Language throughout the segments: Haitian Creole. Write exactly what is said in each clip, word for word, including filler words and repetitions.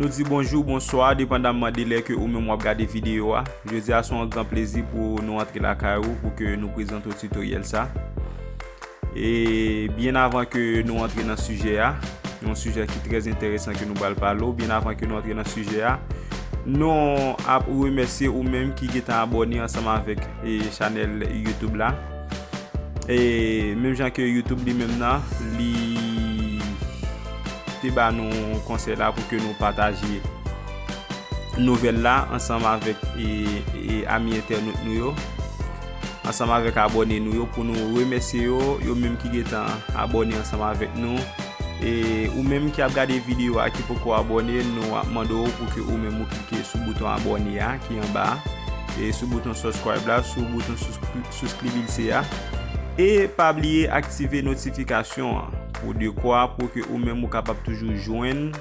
Nou di bonjou, bonswa, depandamman de lè ke ou menm w ap gade videyo a. Jodi a se yon gran plezi pou nou antre lakay ou, pou ke nou prezante w titoryèl sa. E byen avan ke nou antre nan sijè a, yon sijè ki trè enteresan ke nou pral pale w, byen avan ke nou antre nan sijè a, nou ap remèsye ou menm ki gentan abòne ansanm avèk, e, chanèl YouTube la. E menm jan ke YouTube li menm nan, li te ba nou konsèy la pou ke nou pataje nouvèl la ansanm avèk, e, e, ami entènot nou yo, ansanm avèk abòne nou yo, pou nou remèsye yo, yo menm ki gentan abòne ansanm avèk nou. E ou menm ki ap gade videyo a ki poko abòne, nou ap mande w pou ke ou menm ou klike sou bouton abòne a ki anba a, e sou bouton subscribe la, sou bouton sous-, souskribise a. E pa bliye aktive notifikasyon an pou dekwa pou ke ou menm ou kapab toujou jwenn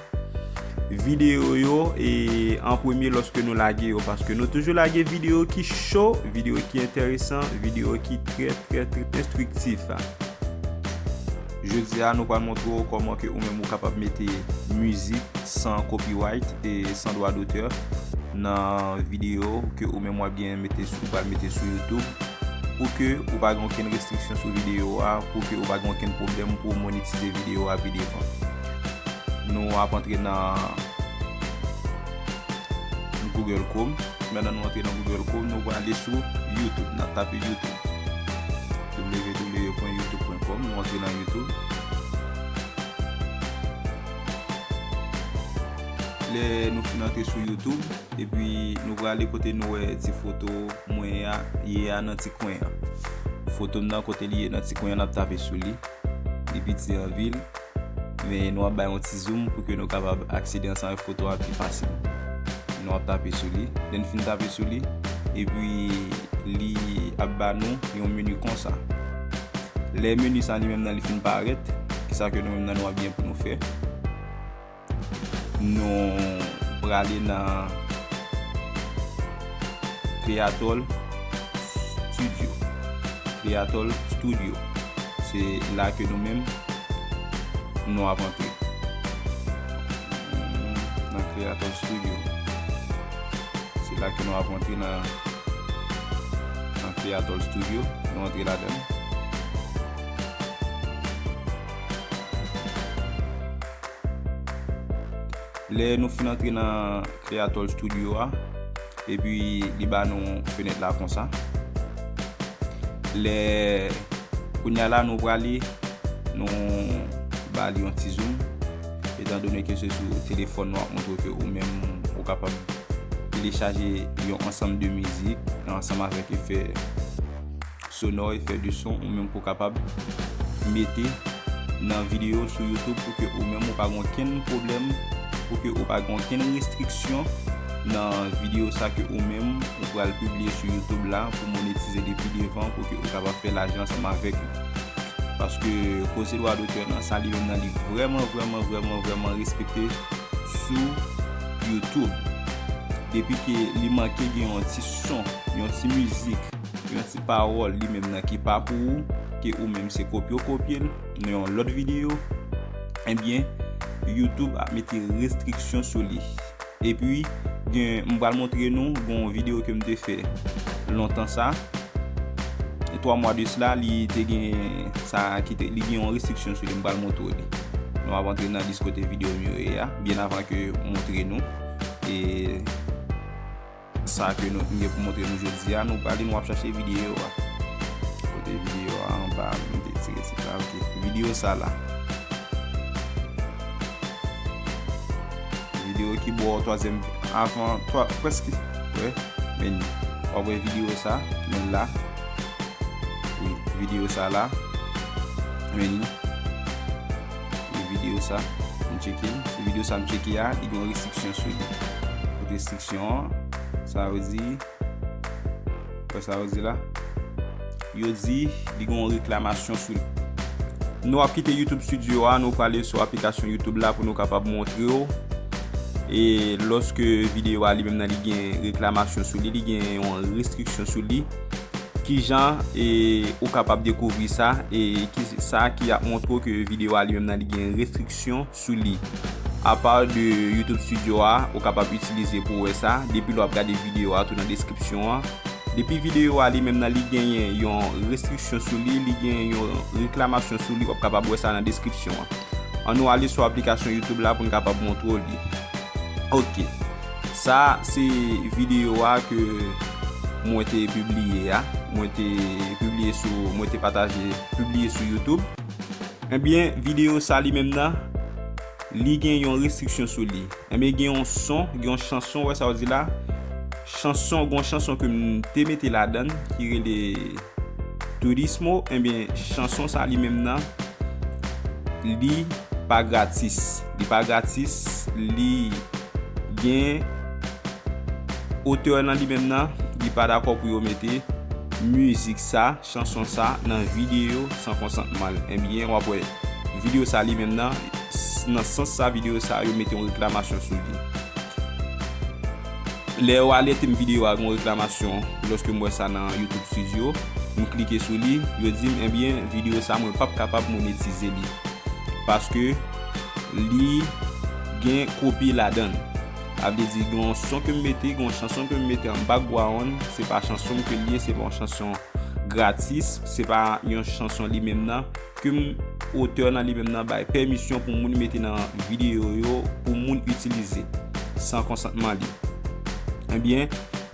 videyo yo e an premye lòske nou lage yo, paske nou toujou lage videyo ki cho, videyo ki enteresan, videyo ki trè, trè, trè enstriktif. Jodi a, nou pral montre w kòman ke ou menm ou kapab mete mizik san copyright e san dwa dotè nan videyo ke ou menm w ap gen mete sou, ou pral mete sou YouTube, pou ke ou pa gen okenn restriksyon sou videyo a, pou ke ou pa gen okenn pwoblèm pou w monetize videyo a pi devan. Nou ap antre nan Google Chrome. Pandan nou antre nan Google Chrome, nou prale sou YouTube. N ap tape YouTube. W W W pwen youtube pwen com. Nou antre nan YouTube. Lè nou fin antre sou YouTube, epi nou prale kote nou wè ti foto mwen a, ye a nan ti kwen an. Foto m nan, kote li ye nan ti kwen an, n ap tape sou li. Li piti anpil, men nou ap bay yon ti zoom pou ke nou kapab aksede ansanm avèk foto a pi fasil. Nou ap tape sou li. Lè n fin tape sou li, epi li ap ba nou yon meni konsa. Lè meni sa li menm nan li fin parèt, kisa ke nou menm nan nou ap gen pou nou fè? Nou prale nan Creator Studio. Creator Studio. Se la ke nou menm, nou ap antre. Nan Creator Studio. Se la ke nou ap antre nan, nan Creator Studio. Nou antre ladan l. Lè nou fin antre nan Creator Studio a, epi li ba nou fenèt la konsa. Lè, kounye a la, nou prale, nou ba li yon ti zoom. Etan done ke se sou telefòn nou ap montre ke ou menm ou kapab telechaje yon ansanm de mizik ansanm avèk efè sonò, efè de son, ou menm pou w kapab mete nan videyo sou YouTube pou ke ou menm ou pa gen okenn pwoblèm, pou ke ou pa gen okenn restriksyon nan videyo sa ke ou menm ou pral pibliye sou YouTube la pou monetize li pi devan, pou ke ou kapab fè lajan ansanm avèk li. Paske koze dwa dotè nan sa li menm nan li vrèman, vrèman, vrèman, vrèman respekte sou YouTube. Depi ke li manke gen yon ti son, yon ti mizik, yon ti pawòl li menm nan ki pa pou ou, ke ou menm se kopye w kopye l nan yon lòt videyo, ebyen, YouTube ap mete restriksyon sou li. Epi, gen, m pral montre nou, gen yon videyo ke m te fè lontan sa, twa mwa de sila, li te gen sa ki te, li gen yon restriksyon sou li, m pral montre w li. Nou ap antre nan lis kote videyo m yo ye a, byen avan ke m montre nou. E sa ke nou, m gen pou montre nou jodi a, nou prale, nou ap chache videyo a. Kote videyo a anba, m te tire tit la, oke. Videyo sa la. Videyo ki bò twazyèm, avan, twa, prèske, wè, meni. W ap wè videyo sa, men la. Wi, videyo sa la. Meni. Wi, videyo sa. M tcheke l. Se videyo sa m tcheke a, li gen yon restriksyon sou li. Kot restriksyon an, sa vle di, wè sa yo di la? Yo di li gen yon reklamasyon sou li. Nou ap kite YouTube Studio a, nou prale sou aplikasyon YouTube la pou nou kapab montre w. E lòske videyo a li menm nan li gen reklamasyon sou li, li gen yon restriksyon sou li, kijan, e, ou kapab dekouvri sa, e ki sa ki ap montre w ke videyo a li menm nan li gen restriksyon sou li. apa de YouTube Studio a, ou kapab itilize pou wè sa. Depi lè w ap gade videyo a tou nan deskripsyon an. Depi videyo a li menm nan li genyen yon restriksyon sou li, li genyen yon reklamasyon sou li, w ap kapab wè sa nan deskripsyon an. Ann nou ale sou aplikasyon YouTube la pou n kapab montre w li. Ok. Sa se videyo a ke mwen te pibliye a. Mwen te pibliye sou, mwen te pataje, pibliye sou YouTube. Ebyen, videyo sa li menm nan, li gen yon restriksyon sou li. Ebyen, gen yon son, gen yon chanson, wè sa w di la. Chanson, gen yon chanson ke m te mete ladan l, ki rele Turismo. Ebyen, chanson sa li menm nan, li pa gratis. Li pa gratis, li gen otè nan li menm nan, li pa dakò pou yo mete mizik sa, chanson sa, nan videyo san konsantman l. Ebyen, w ap wè videyo sa li menm nan, s-, nan sans sa, videyo sa, yo mete yon reklamasyon sou li. Lè yo alète m videyo a gen yon reklamasyon, lòske m wè sa nan YouTube Studio, m klike sou li, yo di m, ebyen, videyo sa, mwen p ap kapab monetize li. Paske li gen kopi ladan l. Sa vle di, gen yon son ke m mete, gen yon chanson ke m mete an background, se pa chanson m ke l ye, se pa yon chanson gratis, se pa yon chanson li menm nan, ke m, otè nan li menm nan bay pèmisyon pou moun mete nan videyo yo, pou moun itilize, san konsantman li. Ebyen,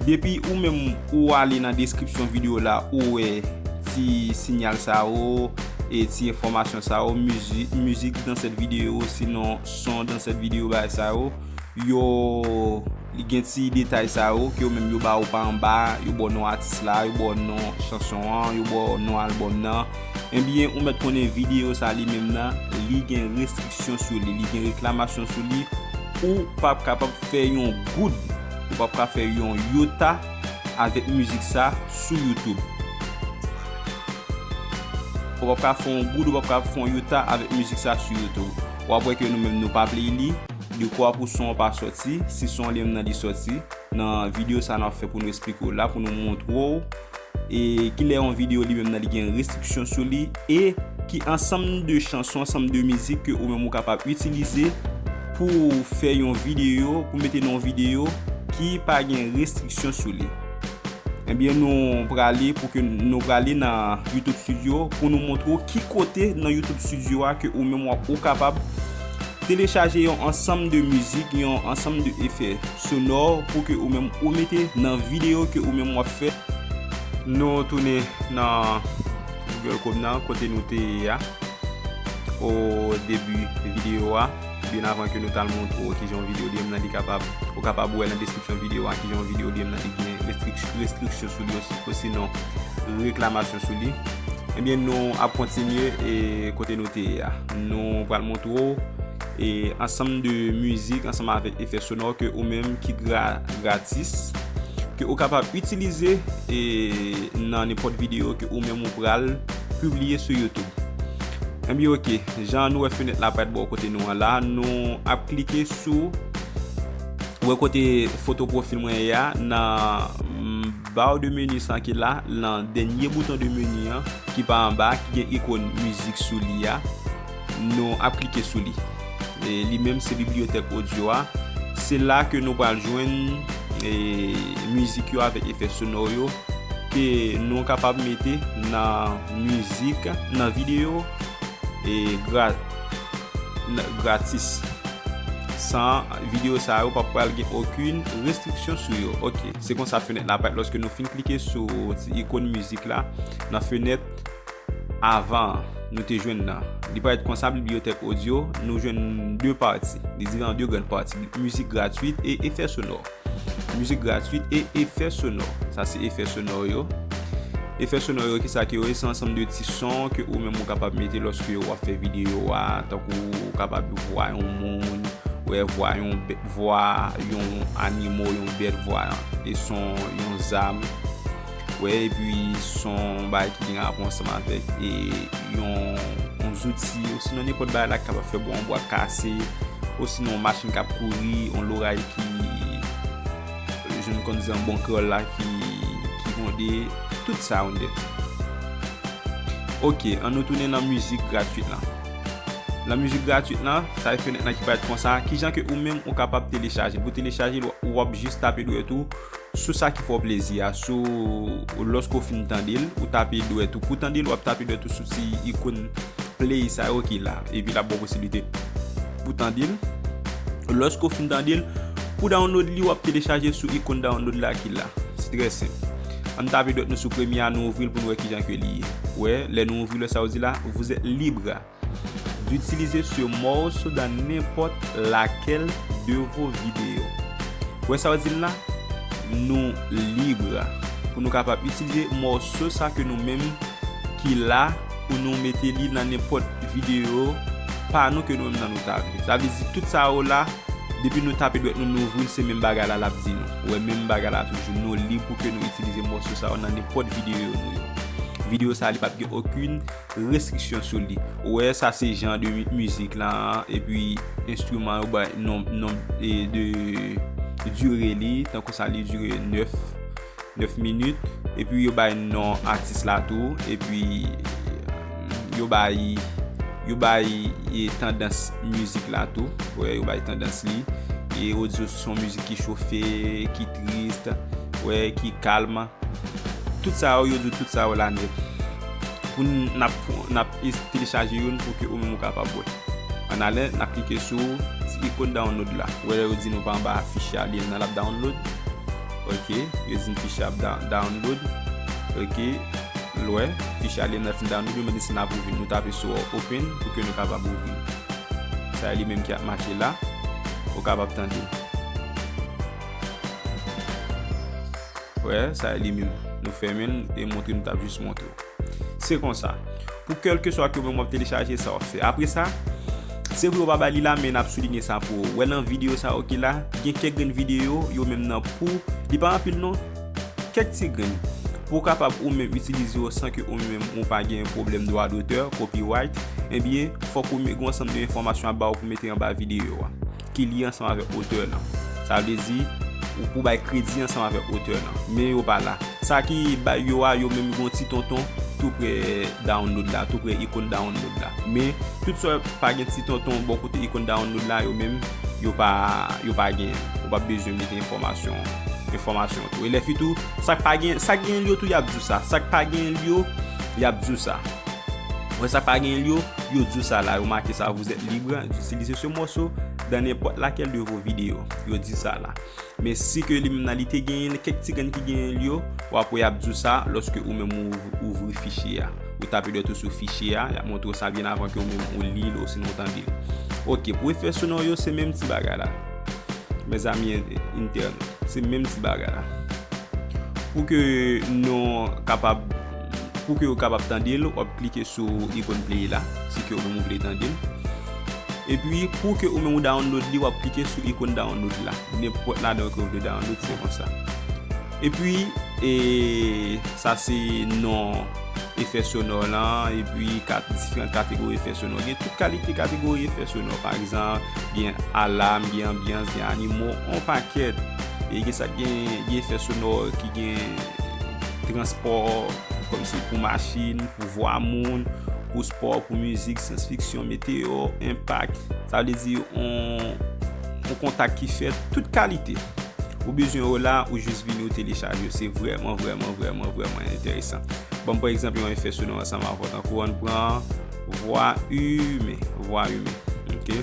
depi ou menm ou ale nan deskripsyon videyo la, ou wè ti sinyal sa yo, e ti enfòmasyon sa yo, mizik, mizik dans cette vidéo, sinon son dans cette vidéo, bagay sa yo, yo, li gen ti detay sa yo, ke yo menm yo ba ou pa anba, yo ba w non atis la, yo ba w non chanson an, yo ba w non albòm nan. Ebyen, ou mèt konnen videyo sa li menm nan, li gen restriksyon sou li, li gen reklamasyon sou li, ou p ap kapab fè yon goud, ou p ap ka fè yon yota avèk mizik sa sou YouTube. Ou p ap ka fè yon goud, ou p ap ka fè yon yota avèk mizik sa sou YouTube. W ap wè ke nou menm nou pa play li, dekwa pou son an pa sòti, si son an li menm nan li sòti, nan videyo sa n ap fè pou nou eksplike w la, pou nou montre w, e kilè yon videyo li menm nan li gen restriksyon sou li, e ki ansanm de chanson, ansanm de mizik ke ou menm ou kapab itilize pou fè yon videyo, pou mete nan yon videyo ki pa gen restriksyon sou li. Ebyen, nou prale pou ke nou prale nan YouTube Studio pou nou montre w ki kote nan YouTube Studio a ke ou menm w ap, ou kapab telechaje yon ansanm de mizik, yon ansanm de efè sonò pou ke ou menm ou mete nan videyo ke ou menm w ap fè. Nou tounen nan Google Chrome nan, kote nou te ye a, o debi videyo a, byen avan ke nou t al montre w kijan yon videyo li menm nan li kapab, ou kapab wè nan deskripsyon videyo a kijan yon videyo li menm nan li gen restrik-, restriksyon sou li osi, osinon reklamasyon sou li. Ebyen, nou ap kontinye e kote nou te ye a. Nou pral montre w e ansanm de mizik ansanm avèk efè sonò ke ou menm ki gra-, gratis, ke ou kapab itilize e nan nenpòt videyo ke ou menm ou pral pibliye sou YouTube. Ebyen, ok, jan nou wè fenèt la parèt bò kote nou an la, nou ap klike sou, ou wè kote foto pwofil mwen ye a, nan, mm, barre de menu sa ki la, nan dènye bouton de menu an, ki pa anba, ki gen ikòn mizik sou li a, nou ap klike sou li. E li menm se bibliyotèk odyo a. Se la ke nou pral jwenn, e, mizik yo avèk efè sonò yo ke nou kapab mete nan mizik, nan videyo, e, gra-, n-, gratis. San videyo sa yo pa pral gen okenn restriksyon sou yo. Ok, se konsa fenèt la parèt lòske nou fin klike sou ti ikòn mizik la nan fenèt avan an, nou te jwenn nan. Li parèt konsa, bibliyotèk odyo, nou jwenn de pati. Li divize an de grann pati, mizik gratwit e efè sonò. Mizik gratwit e efè sonò. Sa se efè sonò yo. Efè sonò yo, kisa ke yo ye? Se ansanm de ti son ke ou menm ou kapab mete lòske w ap fè videyo a, tankou ou kapab vwa yon moun, wè vwa yon bè-, vwa yon animo, yon bèt, vwa e son yon zam. Wè, epi son bagay ki gen rapò ansanm avèk, e, yon, yon zouti, osinon nenpòt bagay la ki kapab fè bwa, yon bwa kase, osinon yon machin k ap kouri, yon loray ki, jan nou konn di an bon kreyòl la, ki, ki gwonde, tout sa yon dèt. Ok, ann nou tounen nan mizik gratwit lan. Nan mizik gratwit lan, sa e fenèt lan ki parèt konsa, kijan ke ou menm ou kapab telechaje l. Pou telechaje l, w ap jis tape dwèt ou sou sa ki fè w plezi a, sou lòske w fin tande l, ou tape dwèt ou. Pou tande l, w ap tape dwèt ou sou ti ikòn play sa yo ki la. Epi l ap ba w posiblite pou tande l. Lòske w fin tande l, pou download li, w ap telechaje sou ikòn download la ki la. Se trè senp. Ann tape dwèt nou sou premye a, nou ouvri l pou nou wè kijan ke li ye. Ou wè, lè nou ouvri l, sa yo di la, vous êtes libre d'utiliser ce morceau dans n'importe laquelle de vos vidéos. Ou wè sa yo di l la? Nou lib pou nou kapab itilize mòso sa ke nou menm ki la pou nou mete li nan nenpòt videyo pa nou ke nou menm nan nou ta vle. Sa vle di tout sa yo la, depi nou tape dwèt nou, nou ouvri l, se menm bagay la l ap di nou. Ou wè, menm bagay la toujou, nou lib pou ke nou itilize mòso sa yo nan nenpòt videyo nou yo. Videyo sa a, li p ap gen okenn restriksyon sou li. Ou wè, sa se jan de mi-, mizik la, epi enstriman yo bay non, non, e de dire li, tankou sa li dire nèf, nèf minit, epi yo bay non atis la tou, epi yo bay, yo bay, e tandans mizik la tou. Ou wè, yo bay tandans li. E yo di se yon mizik ki chofe, ki tris, ou wè, ki kalm. Tout sa yo, yo di w tout sa yo la nèt. Pou n, n ap, n ap es-, telechaje youn pou ke ou menm ou kapab wè. Ann ale, n ap klike sou ti ikòn download la. Ou wè, yo di nou pa anba fichye a, li menm nan l ap download. Ok, yo di n fichye ap da-, download. Ok, l wè, fichye a li menm nan fin download, yo mande si n apwouve l. Nou tape sou open pou ke nou kapab ouvri l. Sa e li menm ki ap mache la, ou kapab tande l. Wè, sa e li menm. Nou fèmen l e montre nou t ap jis montre w. Se konsa. Pou kèlkeswa ke ou menm w ap telechaje, sa w ap fè. Apre sa, se vre yo pa ba li la, men n ap soulinye sa pou ou. Wè nan videyo sa yo ki la, gen kèk grenn videyo, yo menm nan pou, li pa anpil non, kèk ti grenn. Pou w kapab ou menm itilize yo san ke ou menm ou pa gen pwoblèm dwa dotè, copyright, ebyen, fòk ou gen yon ansanm de enfòmasyon ap ba w pou mete anba videyo a. Ki lye ansanm avèk otè lan. Sa vle di, ou pou bay kredi ansanm avèk otè lan. Men yo pa la. Sa ki bay yo a, yo menm gen yon ti tonton tou prè download la, tou prè ikòn download la. Men, tout sa pa gen ti tonton bò kote ikòn download la, yo menm, yo pa, yo pa gen. Ou pa bezwen mete enfòmasyon, enfòmasyon tou. E lè fi tou, sa k pa gen, sa k gen l yo tou, y ap di w sa. Sa k pa gen l yo, y ap di w sa. Wè sa k pa gen l yo, yo di w sa la, yo make sa, vous êtes libre d'utiliser ce morceau dans n'importe laquelle de vos vidéos. Yo di sa la. Men si ke li menm nan li te genyen kèk ti grenn ki genyen l yo, w ap wè y ap di w sa lòske ou menm ou ouv-, ouvri fichye a. Ou tape dwèt ou sou fichye a, y ap montre w sa byen avan ke ou menm ou li l, osinon ou tande l. Ok, pou efè sonò yo, se menm ti bagay la. Mezanmi entènot, se menm ti bagay la. Pou ke nou kapab, pou ke ou kapab tande l, w ap klike sou ikòn play la, si ke ou menm ou vle tande l. Epi, pou ke ou menm ou download li, w ap klike sou ikòn download la. Nenpòt ladan yo ke ou vle download, se konsa. Epi, e, sa se non efè sonò lan, epi kat-, diferan kategori efè sonò. Gen tout kalite kategori efè sonò. Pa egzanp, gen alam, gen anbyans, gen animo, on pakèt. E gen sa k gen, gen efè sonò ki gen transpò, kòmsi pou machin, pou vwa moun, pou spò, pou mizik, syans fiksyon, meteo, enpak. Sa vle di on, on kontak ki fèt, tout kalite. Ou bezwen yo la, ou jis vini, ou telechaje yo. Se vrèman, vrèman, vrèman, vrèman enteresan. Ban m pran egzanp yon efè sonò ansanm avè w, tankou ann pran vwa imen, vwa imen, ok?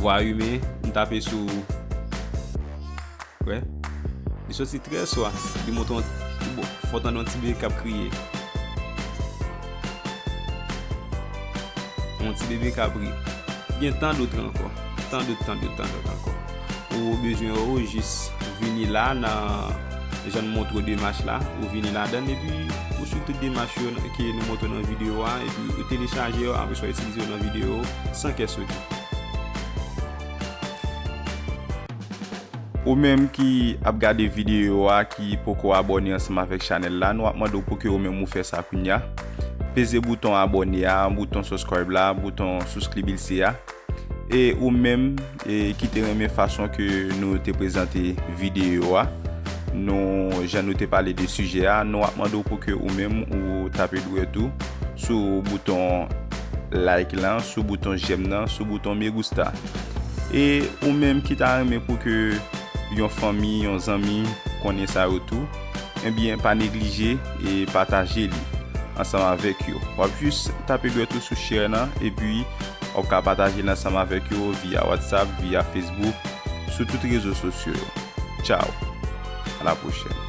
Vwa imen, m tape sou, wè. Li soti trè swa, li montre yon, bon, fò w tande yon ti bebe k ap kriye. Yon ti bebe k ap ri. Gen tan dòt ankò. Tan dòt, tan dòt, tan dòt ankò. Ou bezwen yo, ou jis vini la nan jan n montre w demach la, ou vini ladan l, epi ou swiv tout demach yo nan, ke nou montre w nan videyo a, epi ou telechaje yo, apre sa w itilize yo nan videyo san kè sote. Ou menm ki ap gade videyo a, ki poko abòne ansanm avèk chanèl la, nou ap mande w pou ke ou menm ou fè sa kounye a. Peze bouton abòne a, bouton subscribe la, bouton souskrib ilse a. E ou menm, e ki te renmen fason ke nou te prezante videyo a, nou, jan nou te pale de sijè a, nou ap mande w pou ke ou menm ou tape dwèt ou sou bouton like lan, sou bouton j'aime nan, sou bouton me gusta. E ou menm ki ta renmen pou ke yon fanmi, yon zanmi konnen sa yo tou, ebyen, pa neglije e pataje li ansanm avèk yo. W ap jis tape dwèt ou sou share nan, epi w ap ka pataje l ansanm avèk yo via WhatsApp, via Facebook, sou tout rezo sosyo yo. Tchao! A la pwochèn!